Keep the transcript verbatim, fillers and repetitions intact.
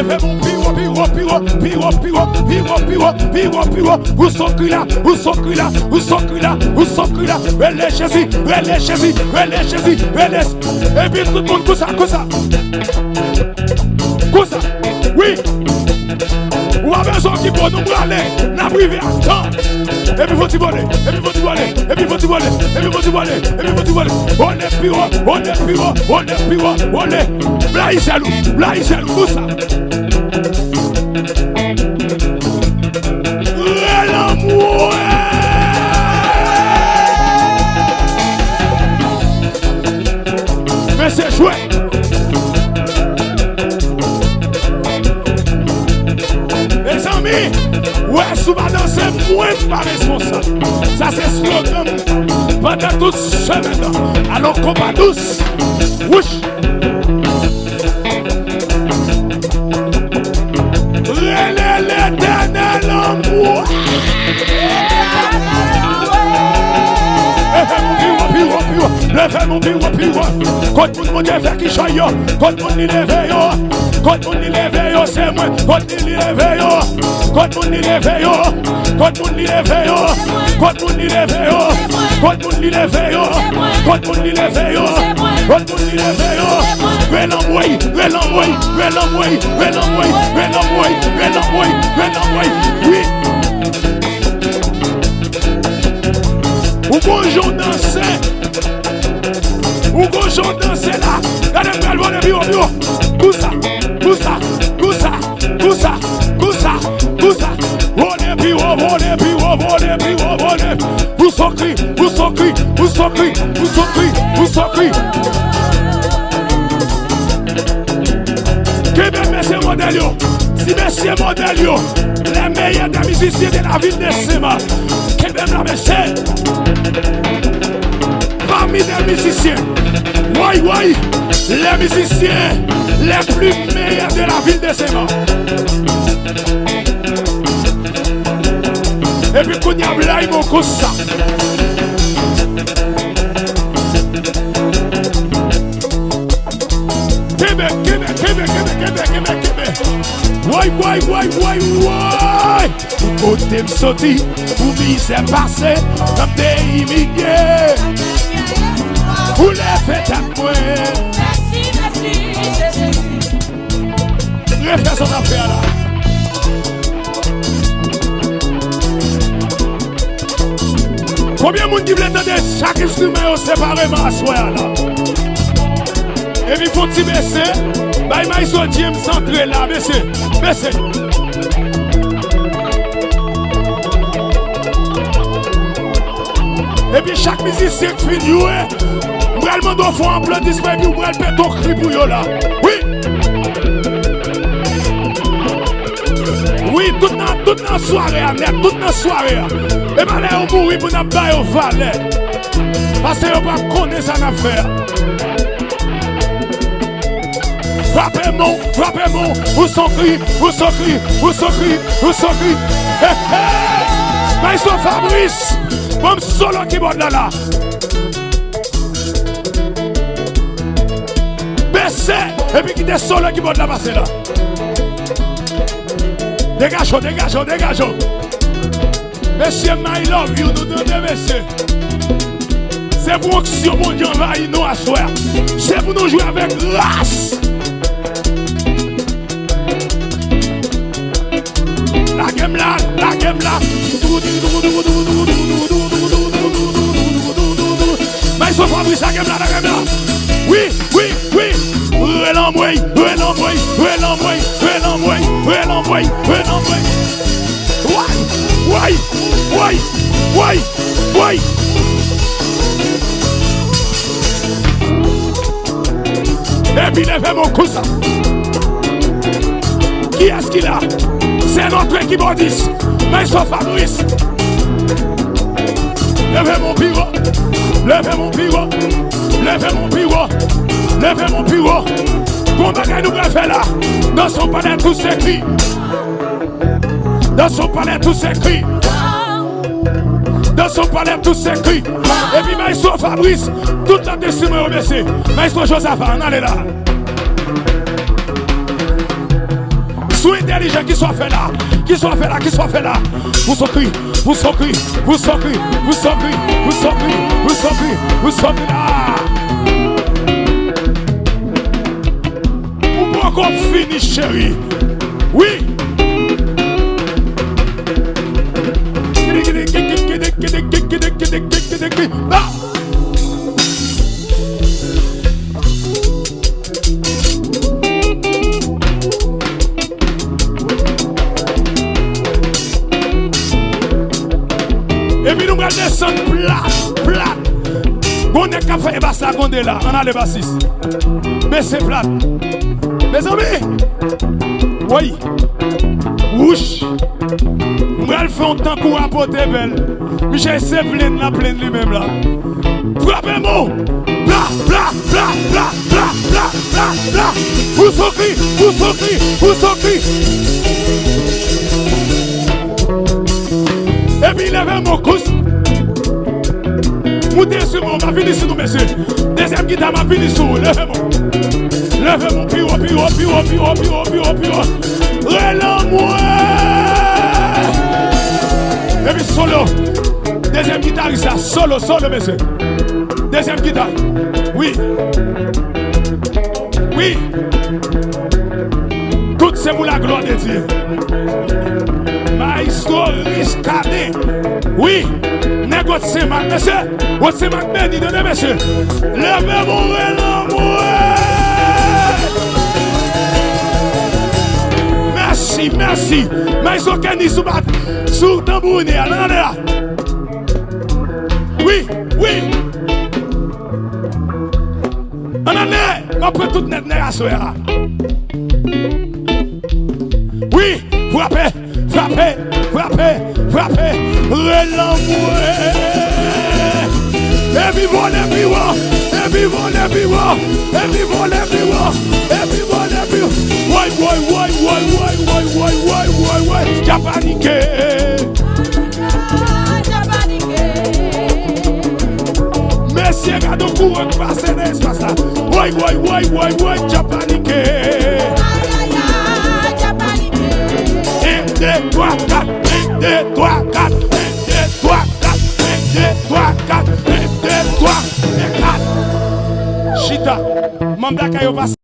Fè m yon pi wo, pi wo, pi wo, pi wo, pi wo, pi wo, pi wo, pi wo, pi wo. Ou sokri la, ou sokri la, ou sokri la, ou sokri la. Rele Jezi, rele Jezi, rele Jezi, rele. Epi tout moun konsa, konsa. Konsa. Wi. Ou pa bezwen okipe w, nou prale. N ap rive a tan. Epi fò ti vole, epi fò ti vole, epi fò ti vole, epi fò ti vole, epi fò ti vole. Vole pi wo, vole pi wo, vole pi wo, vole. Blayi zèl ou, blayi zèl ou, konsa. Rele anmwe. Mesye jwe. Mezanmi, wè si w pa danse, mwen m pa responsab. Sa se slogan m pandan tout semèn nan. Alò, konpa dous. Wouch. Rele Letènèl anmwe. Leve m yon pi wo, pi wo, pi wo. Leve m yon pi wo, pi wo. Kot moun Bondye fè kichòy yo? Kot moun li leve yo? Kot moun li leve yo? Se mwen. Kot li leve yo? Kot moun li leve yo? Kot moun li leve yo? Kot moun li leve yo? Kot moun li leve yo? Kot moun li leve yo? Kot moun li leve yo? Rele anmwe, rele anmwe, rele anmwe, rele anmwe, rele anmwe, rele anmwe, rele anmwe. Wi. Ou gon jan w danse. Ou gon jan w danse la. Gade m pral vole pi wo, pi wo. Konsa, konsa, konsa, konsa, konsa, konsa. Vole pi wo, vole pi wo, vole pi wo, vole. Ou sokri, ou sokri, ou sokri, ou sokri, ou sokri. Kenbe mesye modèl yo. Si mesye modèl yo, les meilleurs des musiciens de la ville de Saint-Marc. Kenbe m la, mesye. Parmi les musiciens, woy, woy, les musiciens les plus meilleurs de la ville de Saint-Marc. Epi kounye a, blayi mwen konsa. Kenbe, kenbe, kenbe, kenbe, kenbe, kenbe, kenbe. Woy, woy, woy, woy, woy. Pou kote m soti, pou mizè pase, nan peyi m ye. Ou leve tèt mwen. Refè sa w ap fè a la. Konbyen moun ki vle tande chak enstriman yo separeman aswè a la? Epi fè yon ti bese, bay Maestro James antre la, bese, bese. Epi chak mizisyen k fin jwe, m pral mande w fè yon aplodisman epi w pral pete yon kri pou yo la. Wi. Wi, tout nan, tout nan sware a nèt, tout nan sware a. E pa lè yo mouri pou n ap ba yo valè. Paske yo pa konnen sa n ap fè a. Frape men w, frape men w, ou sokri, ou sokri, ou sokri, ou sokri. Hey, hey! Maestro Fabrice, ban m solo kibòd la la. Bese, epi kite solo kibòd la pase la. Degaje w, degaje w, degaje w. Mesye, my love you, nou tande, mesye. Se pou onksyon Bondye anvayi nou aswè a. Se pou nou jwe avèk gras. Lage m la, lage m la. Maestro Fabrice, lage m la, lage m la. Wi, wi, wi. Rele anmwey, rele anmwey, rele anmwey, rele anmwey, rele anmwey, rele anmwey. Woy, woy, woy, woy, woy. Epi leve men w konsa. Kiyès ki la? Se notre kibòdis, Maestro Fabrice. Leve men w pi wo, leve men w pi wo, leve men w pi wo, leve men w pi wo. Gon bagay nou pral fè la. Dans son palais tout s'écrit. Dans son palais tout s'écrit. Dans son palais tout s'écrit. Epi Maestro Fabrice, tout lòt enstriman yo bese. Maestro Josaphat, ann ale la. Tou entèlijan, kisa w fè la? Kisa w fè la? Kisa w fè la? Ou sokri, ou sokri, ou sokri, ou sokri, ou sokri, ou sokri, ou sokri la. Ou poko fini, cheri. Wi. Ba. Epi nou pral desann plat, plat. Gon nèg k ap fè bas la konde la. Ann ale, basis. Bese plat. Mezanmi. Woy. Wouch. M pral fè yon tankou apote bèl. Michel se plenn la plenn li menm la. Frape mò. Bla, bla, bla, bla, bla, bla, bla, bla. Ou sokri, ou sokri, ou sokri. Epi leve mò kous. Moute sou mwen, m ap vini sou nou, mesye. Dezyèm gita, m ap vini sou ou. Leve mwen. Leve mwen pi wo, pi wo, pi wo, pi wo, pi wo, pi wo, pi wo. Relan mwen. Epi solo. Dezyèm gitaris la, solo, solo, mesye. Dezyèm gita. Wi. Wi. Tout se pou la glwa de Dye. Maestro Rich Cadet. Wi. Nèg Wòt Senmak, mesye. Wòt Senmak beni, tande, mesye. Leve mwen, lanmou. Mèsi, mèsi. Maestro Kenny sou bat, sou tanbourinè a, tande la. Wi, wi. Ann ale, m ap pran tout nèt nèg aswè a. Wi, frape, frape, frape, frape. Relan mwen. Epi vole pi wo, epi vole pi wo, epi vole pi wo, epi vole pi wo. Woy, woy, woy. Dja panike. Mesye, gade yon kouran k pase nan espas la. Woy, woy, woy, woy, woy, dja panike. En, de, twa, kat. En, de, twa, kat. En, de, twa, kat. En, de, twa, kat. En, de, twa, en, kat. Chita. Manm lakay yo pa